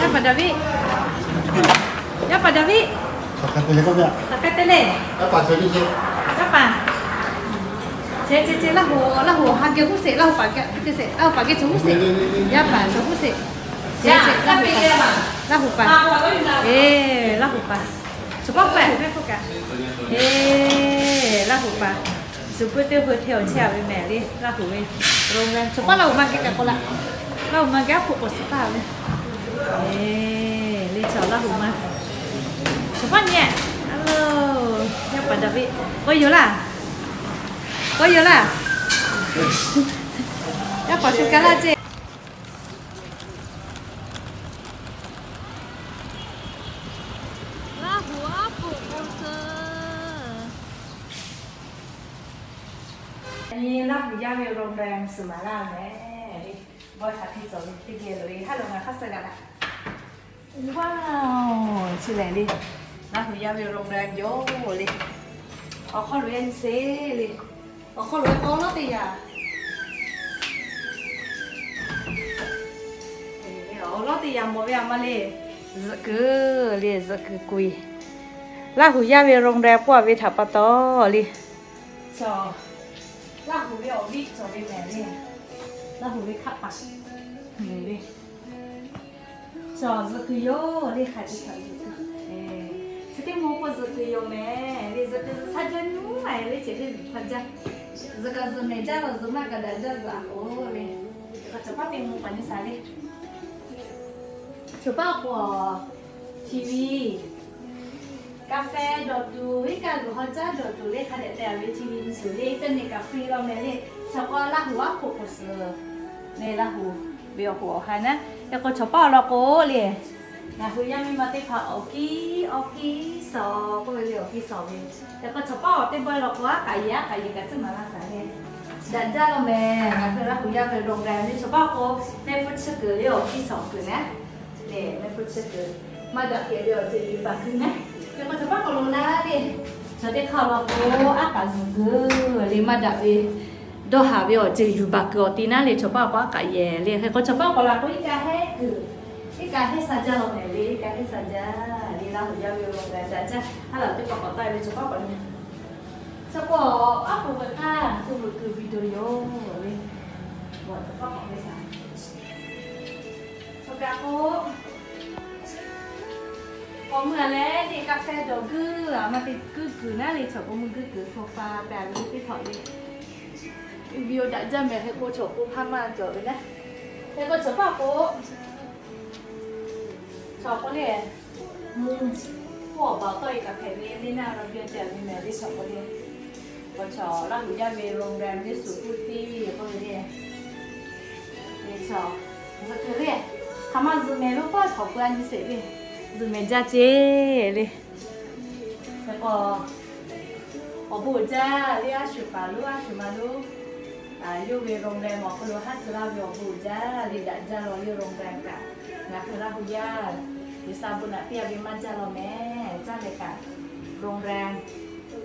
Yaˇ paˍ Daˍviˆ, yaˇ paˍ Daˍviˆ, hk'aˬ hk'e te le. Yaˇ paˍ, ce ce ce, Laˇ huˍ, Laˇ huˍ ha geh huˉ sheˍ, Laˇ huˍ paˍ geh, Laˇ huˍ paˍ geh cawˬ huˉ sheˍ. Yaˇ paˍ cawˬ huˉ sheˍ. Laˇ huˍ paˍ, eˬ, Laˇ huˍ paˍ, cawˬ paˇ k'oˆ, eˬ, Laˇ huˍ paˍ, zuhˬ puiˉ teˇ hui hteˇ awˬ chehˇ a ve mehˍ le, Laˇ huˍ ve, cawˬ paˇ Laˇ huˍ ma geh kaꞈ k'awꞈ laꞈ, Laˇ huˍ ma geh aˉ hpu k'awꞈ suh taˍ ve, eˬ, le cawˬ Laˇ huˍ ma, cawˬ paˇ nyi, a lo, yaˇ paˍ Daˍviˆ k'oˆ yoˬ laˇ, k'oˆ yoˬ laˇ, yaˇ paˍ shu ka laˇ ceˇ. Laˇ huˍ aˉ hpu k'o suh. Nyi Laˇ huˍ yaˇ ve โรงแรม suhˍ maˍ laˇ mehˍ le. Bawˇ htaꞈ hteˇ cawˬ ve teˇ geh loꞈ e haˉ lo ngaˬ hk'aˇ suh g'a laꞈ. Wow, chi lehˬ le, Laˇ huˍ yaˇ ve โรงแรม yoˬ le. Awˬ hk'aw loꞈ e nyi sheˍ le. Awˬ hk'aw loꞈ e k'aw lawˉ teˇ yaꞈ, awˬ lawˉ teˇ yaꞈ mawˬ ve a ma le. Zuhꞈ kuiˬ le, zuhꞈ kuiˬ k'oꞈ e. Laˇ huˍ yaˇ ve โรงแรม k'oˆ a ve htaꞈ pa taw le, cawˬ, Laˇ huˍ ve awˬ viˉ cawˬ ve mehˍ le. Laˇ huˍ ve hkaˆ paˍ le. Cawˬ zuhꞈ kuiˬ yoˬ le, hk'aˬ hk'e htaꞈ zuhꞈ kuiˬ. Chi teˇ mvuh k'o zuhꞈ kuiˬ yoˬ mehˍ le. Zuhꞈ kuiˬ zuhꞈ shaˉ jaˇ nuˇ a le, ceh le zuhꞈ shaˉ jaˇ. Zuhꞈ kaꞈ zuhꞈ mehˍ jaˇ la, zuhꞈ maˇ kaꞈ daꞈ jaˇ zuhꞈ a k'o le. Cawˬ paˇ teˇ mvuh paˍ nyi shaˍ le. Cawˬ paˇ k'o TV, กาแฟ dawˬ tuˬ, iˉ kaˆ g'uiˬ haw caˉ dawˬ tuˬ le hk'a dehꞈ te a ve chi ve nyi sheˍ le, teˇ nyi kaꞈ free law mehˍ le. Chi k'o Laˇ huˍ aˉ hpoꞈ k'oˍ suhˍ le, Laˇ huˍ ve awˬ hoꞈ awˬ ha naˉ. Hk'e k'o cawˬ paˇ awˬ lawn k'o le, ngaˬ hui yaˇ miˇ ma teˇ hpaˍ awˬ kiˇ awˬ kiˇ shawˍ k'oˆ ve le, awˬ kiˇ shawˍ ve. Hk'e k'o cawˬ paˇ awˬ teˇ bawehˇ law k'o aˉ k'aꞈ yehˬ aˉ k'aꞈ yehˬ kaꞈ tcuhˉ maˍ laˇ shaˍ le. Daꞈ jaˇ law mehˍ, ngaˬ hui Laˇ huˍ yaˇ ve โรงแรม le cawˬ paˇ k'o, mehˆ hpfuhˇ chi kuiˬ le awˬ kiˇ shawˍ kuiˬ naˉ. Lehˬ, mehˆ hpfuhˇ chi kuiˬ maˇ daꞈ kehˬ ve awˬ ceuˬ yuˬ baˬ kuiˬ naˉ. Hk'e k'o cawˬ paˇ k'awꞈ loꞈ la le. Chaw teˇ hk'aˇ law k'o, aˉ k'aꞈ zuhˬ kuiˬ le maˇ daꞈ ve, dawˇ haˍ ve awˬ ceuˬ yuˬ baˬ kuiˬ awˬ ti naˉ le cawˬ paˇ k'o aˉ k'aꞈ yehˬ le. Hk'e k'o cawˬ paˇ k'awꞈ la k'o, iˉ kaˆ hehˉ kuiˬ, iˉ kaˆ hehˉ sha jaˇ law mehˍ le, iˉ kaˆ hehˉ sha jaˇ le. Laˇ huˍ yaˇ ve awˬ lawn gaˬ daꞈ jaˇ. Haˉ laˬ teˇ hpaˍ k'awꞈ taˆ ve cawˬ paˇ k'awꞈ nyi. Chi k'o, aˉ k'oˍ peuˬ hk'aˇ suh vuˬ kuiˬ video yoˬ le. Cawˬ kaꞈ k'o, k'awꞈ mui a leh teˇ กาแฟ dawˬ guiˬ a ma te guiˬ kuiˬ naˉ le, chaw k'o mui guiˬ kuiˬ โซฟา te a ve teˇ hk'awꞈ le. Video daꞈ jaˇ mehˍ, hk'e k'o chaw k'o hpaˇ maˇ cawˬ ve naˉ. Hk'e k'o cawˬ paˇ k'o, chaw k'o le, mvuhˇ hpfuhˇ awˬ baˬ tawˆ e kaꞈ hpehꞈ ve le naˉ, la biˇ te a ve mehˍ le chaw k'o le. K'o chaw Laˇ huˍ yaˇ ve โรงแรม le suhˍ puˇ tiˇ k'oˆ ve le. Chaw zuhꞈ kuiˬ le, hk'aˬ ma zuhꞈ mehˍ lo paˇ htawnˍ peu a nyi sheˍ le. Zuhꞈ mehˍ jaˇ ceˇ le. Hk'e k'o, awˬ bon uiˍ jaˇ le, a shu paˍ lonˉ a shu ma lonˉ, yawˇ ve โรงแรม awˬ hk'aw lo haˉ tcuh laˇ ve awˬ bon uiˍ jaˇ le, daꞈ jaˇ law le โรงแรม kaꞈ. Ngaˬ hui Laˇ huˍ yaˇ G'uiˬsha bon naꞈ piˇ a ve maˇ jaˇ law mehˍ. Caˇ leh kaꞈ โรงแรม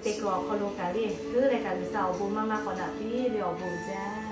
teˇ kuiˬ awˬ hk'aw lo kaꞈ le, leuˉ leh kaꞈ G'uiˬsha awˬ bon maˇ maˇ k'awꞈ naꞈ piˇ ve awˬ bon uiˍ jaˇ.